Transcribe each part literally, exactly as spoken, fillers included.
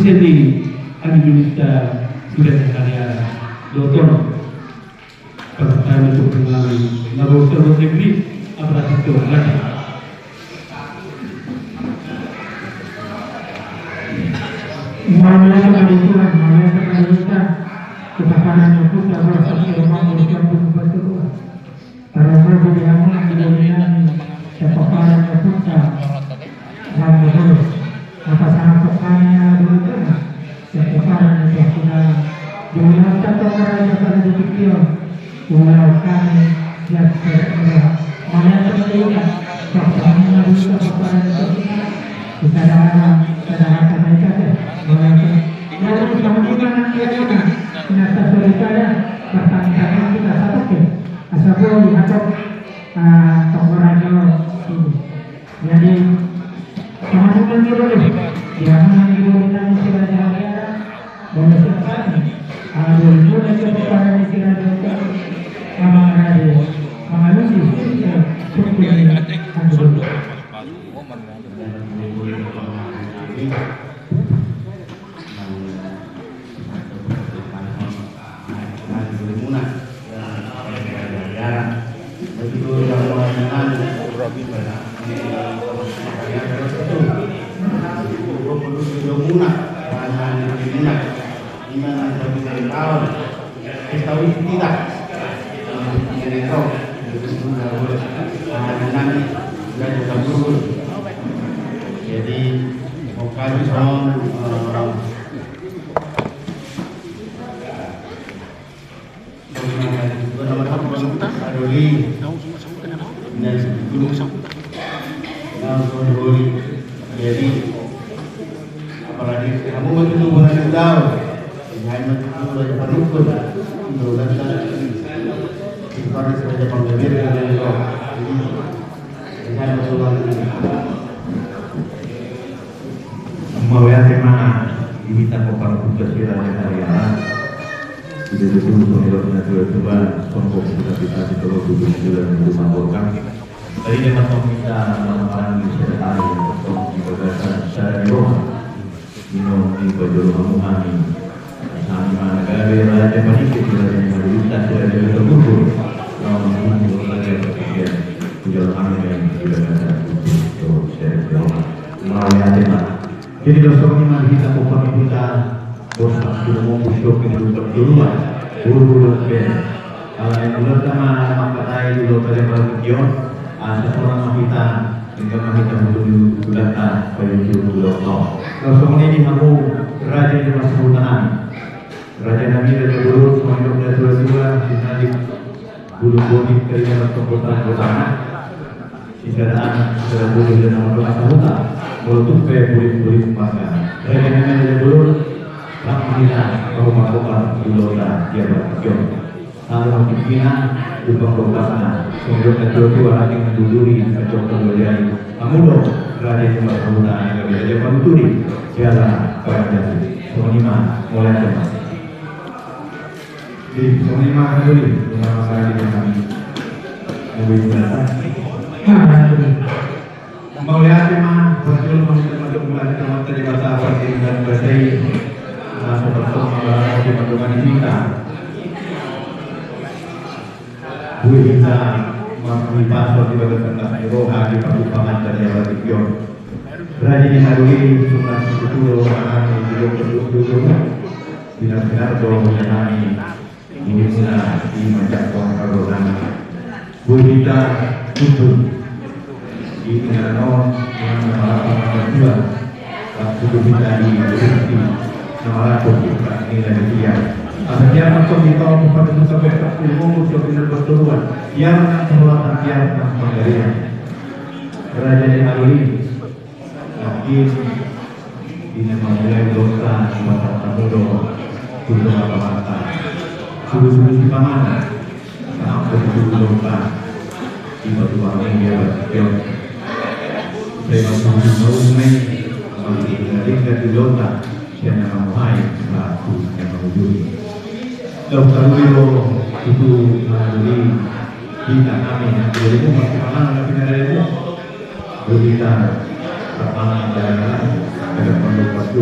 Jadi, adi dulu kita sudah hari doton. Pertama itu pengamen, lalu terus negeri, apa itu lagi? Mauliate ma di Tuhan, mauliate ma di Tuhan. Kita pada nyebut, kita berasa di rumah, kita berdoa. Tarlumobi di hamu na di doli nami, sian pomparan ni ompunta, Raja Dolo. Apa sahat hami ala dolo tu, sian pomparan ni ompunta. Di ulaon ta tong raja pada di tingki on. Ulaon hami sian pomparan ni ompunta. Mauliate ma di Tuhan, pomparan ni ompunta. Di sada hata, sada hata ma i ate. Mauliate. Jadi, sama-sama nanti ya, kita, kita solidaritas, bertanggung jawab kita satu ke. Asa boi hatop, ah, tonggo raja on. Jadi, teman-teman di doli, ya, teman di doli nami si Raja Hariara, boleh siap kami. Ah, boleh juga siap kepada si Raja Hariara. Sama raja, sama lucu, sudah, sudah, sudah. Jadi, pokoknya, eh, Jadi, apalagi kamu mau tunggu bulan tahu, jangan mau tunggu bulan penukun, bulan tahu, bukan saja penggemir dengan roh. Jadi, jangan mau tunggu. Mauliate ma di hita pomparan ni ompunta si Raja Hariara. Sude tutu songon nidok ni natuatua, songon boku hita-hita sitolopu di bulan di rumah borkan. Tadi dia masuk kita melamparan di sada ari, di bagasan sada ni roha. Ino di pajolo hamu hami. Hami ma na gabe raja panike tu raja ni Madinah, tu raja ni Togurgur. Lawan hamu raja panike. Pujalo hami ma i di bagasan sada ni roha. Mauliate ma. Jadi, songon i ma di hita pomparan ni ompunta, bosan sudah mau busuk di rumah dulu, buru-buru ben. Alai mauliate ma mangkatai di lomo raja panike on, asa sonang ma hita, hingga ma hita buru-buru data, payu-payu dulu. Songon i di hamu, raja ni masa hutanami. Raja nami, raja bolon, songon nidok ni natuatua, sinading bulung boni, keringat, tongkotan, gotana. Sisada anak, sisada boru, sisada na mandok asa huta, molo tung pe bulik-bulik marga. Raja nami, raja bolon, rap ma hita, parumaen di ulaonta, dia berjuang. Lalu hatimpina, lubang lobakna, songon nidok ni natuatua, ranting na duduri, kacok na durian. Hamu do, raja ni masa huta, na gabe raja panuturi, jala parjasi. Songon i ma, mauliate ma. Di songon i ma hami, di rumah sakit yang kami. Mauliate ma. Mauliate ma, pajolo ma hita mandok mauliate ma di basa, partingkian basa i. Masa pertama, mauliate ma di hita. Boi hita marhite pasu di bagasan las ni roha di parjumpanganta di ari on. Raja ni haliluon, sunat situtu do hami di bagasan las ni roha. Pinar-pinar do hami. Ini puna di manjangkon kardongan. Boi hita tutu di pinaran on, yang marapa martua. Waktu tu hita di Gusti, na marangkup di nilai dia. Asa dia masuk di tahun empat ribu sampai empat puluh, mungkin sudah pindah berturuan. Dia menang kehormatan, dia menang penggaringan. Raja ni haliluon. Yakin, di na mamulai ulaonta, di mata tamu do, tu tonga-tonga ta. Sulu-sulu sipanganon. Nang pe tu ulaonta, di batu bangin dia bertiong. Saya mampu di maumai, mampu di tinggal di ulaonta, saya na mamahai, mampu yang mengujungi. Lau tahu lo, itu mengujungi, kita kami, yang dulu masih mana, tapi ada ilmu. Boi hita, pertama, ada, ada perlu waktu.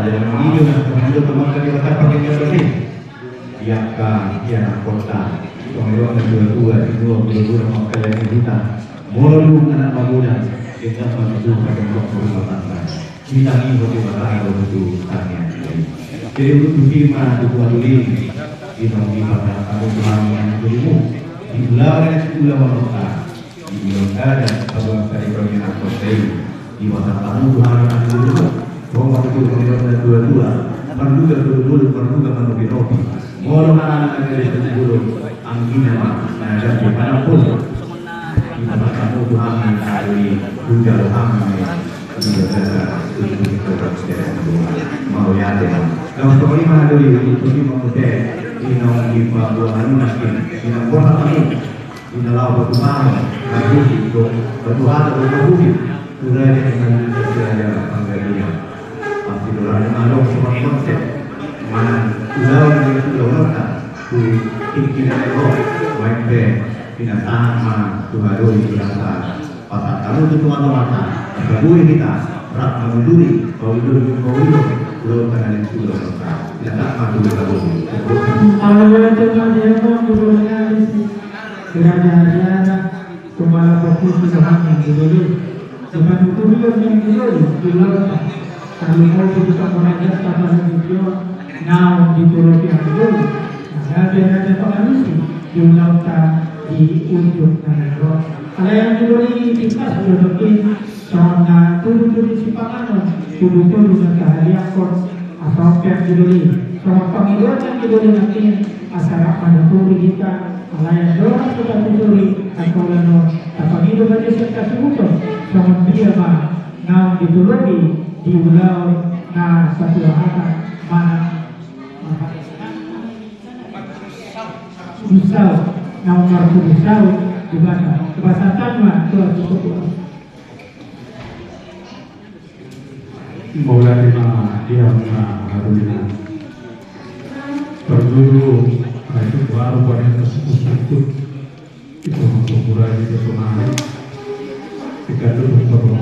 Dalam hidup dan kehidupan maka kita pakai yang bersih. Ia kan ia nakota. Pengirona dua-dua di dua puluh dua maka yang kita. Molo dung anak magodang, kita maju pada rumah tangga. Kita ni bagi matahari untuk tanya. Jadi untuk terima dukungan ini, kita minta kamu Tuhan yang dirimu di ularan ularan kita. Di ularan paduahon tadi kami anak kosei di masa tamu Tuhan yang dulu. Romo itu kami ronda dua-dua. Marduga dulu-dulu, marduga manobi-nobi. Molo anak-anak dari dulu, anggina mah, nah, jadi mana pun. Di masa tamu Tuhan yang dulu, duga Tuhan yang dulu. Mau ya, deh. Kalau seperti mana dulu, itu di mau deh. Di nong di Papua, anu, nanti. Di nong kota tamu. Di na laho batu bahan, batu hita, batu hata, batu hita. Sudah dia dengan dia Panggalian. Pasti dolar lima dong, cuma konsep. Mana ulaon dia sudah ulangkan. Tu tingki na ego, main pe, pinasahat ma, tu hadoi biasa. Pasal kamu tu tuan mata, berdua kita, rak mengunduri, kau dulu, kau dulu, ulaon kan ada yang sudah ulangkan. Pinasahat ma, tu hadoi. Kalau boleh cuma dia pun, dulu sekali sih. Kerajaan Jumala fokus tu Tuhan yang didoli. Sebab itu dia yang didoli, di lautan. Kalau mau kita mengajar kata manusia, naung ditolong yang didoli. Nah, dia ada pengarusi di lautan di ujung negara. Kalau yang didoli di pas duduk ini, songon na tudu-tudu sipanganon, tudu-tudu na sahali akor, Asa on pe didoli, songon pangidoan na didoli nangkin, asa rap manuturi hita, alai andorang so tatusuri, angka ulaon on, tapangido gabe sian hasuhuton, songon dia ma naung ditolopi di ulaon na satua hata, manang marhata. Marpudun saut, naung marpudun saut, Debata. Pasahat ma tu hasuhuton. Mauliate ma di hamu na harulian. Parjolo, ai tu baru pada kasus itu. Itu masuk mulai di personal. Ikan dulu